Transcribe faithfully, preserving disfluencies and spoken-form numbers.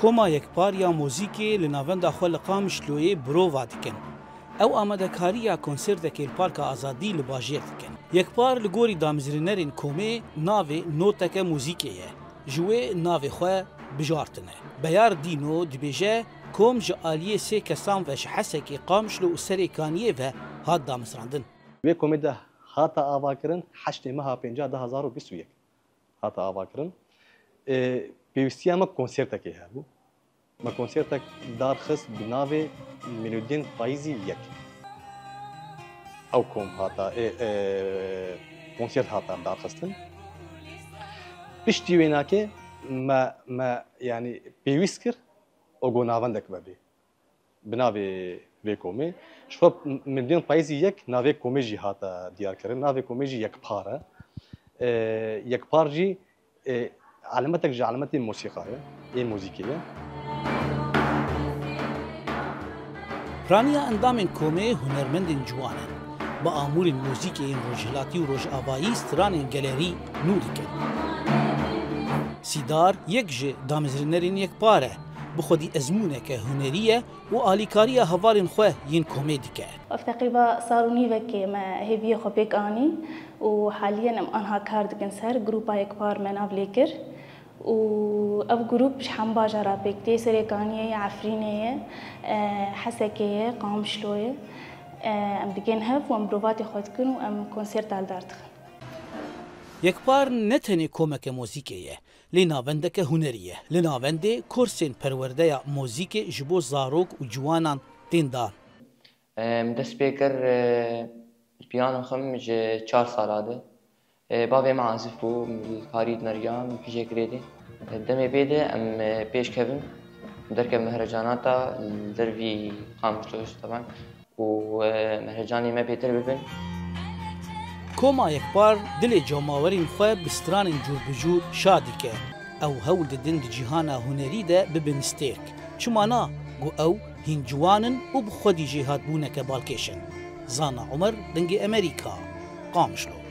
Koma Yekpar ya muzîkê li navenda xwe li Qamişloyê birova dikin. Ew amadekariya konsertekê li Parka Azadî li bajêr dikin. Yekpar li gorî damezrînerên komê navê noteke muzîkê ye. Ji wê navê xwe bijartine. Beyar Dîno dibêje, kom ji aliyê sê kesan ve ji Hesekê, Qamişlo û Serê Kaniyê ve hat damezrandin. Wê komê de hate avakirin heştê meha pêncî du hezar û bîst û yek. Hate avakirin. Ê, pêwîstiya me konsertekê hebû. Me konsertek darxist bi navê Melodiyên Payîzî yek. Ew kom hata, ê, ê, konsert hata darxistin. Piştî wênakê me, me, yanî pêwîst kir, û got navendek me bê. Bi navê vê komê. Ji xwe Melodiyên Payîzî yek navê komê jî hate diyarkirin. Navê komê jî Yekpar e. Ê, Yekpar jî, ê, elemetek ji elemetên mosîqa ye, ê muzîkê ye. Piraniya endamên komê hunermendên ciwan in. Bi amûrên muzîkê yên rojhilatî û rojavayî stranên gelerî nû dikin. Sîdar yek ji damezrînerên Yekpar e. Bi xwedî ezmûneke hunerî ye û alîkariya hevalên xwe yên komê dike. Ev teqrîba sal û nîvekê me hêviyê xwe pêk anî û haliyen em anha kar dikin ser grûpa Yekpar me nav lê kir û ev grûp ji hemba jara pêk tê, Serê Kaniyê ye, Efrînê ye, e, Hesekê ye, Qamişlo ye. E, em digên hev û em mirovatê xwe dikin û em konserta li dar dixin. Yekpar ne tenê komeke muzîkê ye, lê navendeke hunerî ye. Li navendê kursên perwerdeya muzîkê ji bo zarok û ciwanan tên dan. Em dest pê kir, e, piyano xim ji çar sala de. E, bavê me azif bû, min karî dineriya, min pîşek rê dê. E, demê bê de em, e, pêş kevin, derke mehrecanata li dervî Qamişlo, taban. û, e, mehrecanê me bêtir bibin. Koma Yekpar dilê cemawerên xwe bi stranên cûr bi cûr şa dike. Ew hewl didin di cîhana hunerî de bibin stêrk. Çima na? Ku ew hîn ciwan in û bi xwedî jêhatbûneke balkêş in. Zana Umer, Dengê Emerîka, Qamişlo.